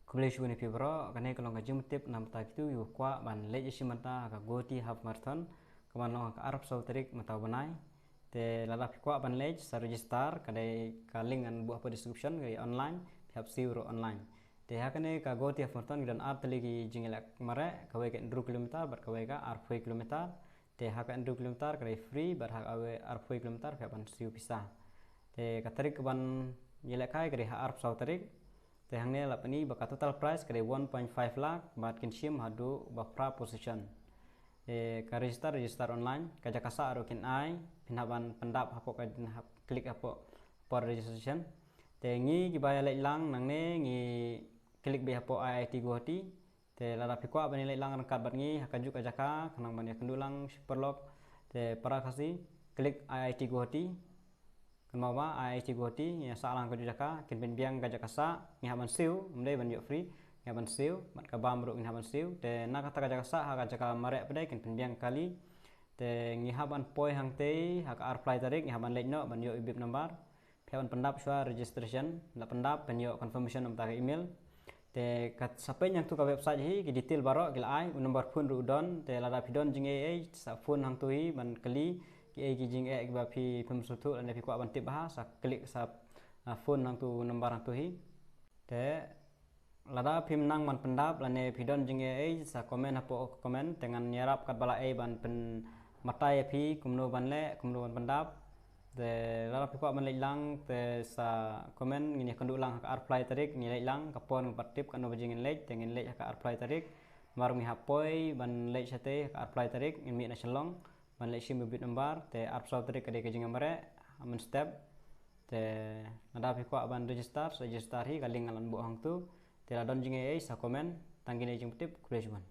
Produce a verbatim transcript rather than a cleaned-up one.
Khublei shibun ïa phi baroh, kane ka long ka jingtip namar kito kiba kwah ban leit ïashim bynta ha ka Guwahati Half Marathon, kaban long ha ka arphew saw tarik mynta u bnai. Te lada phi kwah ban leit sa register, ka dei ka link ngan buh hapoh description, ka dei online, phi hap siew ruh online. Te ha kane ka Guwahati Half Marathon ki don ar tylli ki jingïalehkai mareh, kawei ka hynriew kilometer bad kawei ka arphew kilometer. Te ha ka hynriew kilometer ka dei free bad ha kawei arphew kilometer phi hap ban siew pisa. Te ka tarik kaban ïalehkai ka dei ha arphew saw tarik. Te hangne la pyni ba ka total prize ka dei one point five lakh bad kin shim haduh ba phra position. Te ka register, register online, ka jaka sah ruh kin ai, phin hap ban pyndap hapoh ka, hap click hapoh por registration. Te ngi kiba ïaleit lang nangne ngi click beit hapoh I I T Guwahati. Te lada phi kwah ban ïaleit lang ryngkat bad ngi ha kajuh ka jaka, khnang ban ïakynduh lang shi paralok. Te para Khasi, click I I T Guwahati. Kynmaw ba I I T Guwahati, ïa sah lang kajuh jaka, kin pynbiang ka jaka sah, ngi hap ban siew, ym dei ban ïoh free, ngi hap ban siew, bad ka bam ruh ngi hap ban siew. Te na kata ka jaka sah, ha ka jaka mareh pat de, kin pynbiang kali. Te ngi hap ban poi hangtei, ha ka arphew lai tarik, ngi hap ban leit noh, ban ïoh i bib number. Phi hap ban pyndap shuwa registration, la pyndap phin ïoh confirmation na ka bynta ka email. Te ka sa peit hangtu ka website hi, ki detail baroh ki la ai, u number phone ruh u don, te lada phi don jingaiei, sa phone hangtu hi, ban kylli, kiei ki jingeh kiba phi, phim sngewthuh, lane phi kwah ban tip bha, sa click sa, ah, phone hangtu number hangtu hi. Te lada phim nang ban pyndap, lane phi don jingaiei, sa comment hapoh comment, te ngan ïarap katba lah ei ban pynbatai ïa phi, kumno ban leh, kumno ban pyndap. Te lada phi kwah ban leit lang, te sa comment, ngin ïakynduh lang ha ka arphew lai tarik, ngin leit lang, ka por ngim pat tip katno baje ngin leit, te ngin leit ha ka arphew lai tarik. Namar ngi hap poi ban leit shatei ha ka arphew lai tarik, ngin mih na Shillong ban leit shim i bib number, te arphew saw tarik ka dei ka jingïamareh mynstep. Te lada phi kwah ban register, sa register hi, ka link ngan buh hangtu. Te lada don jingaiei, sa comment. Tang kine ki jingtip, khublei shibun.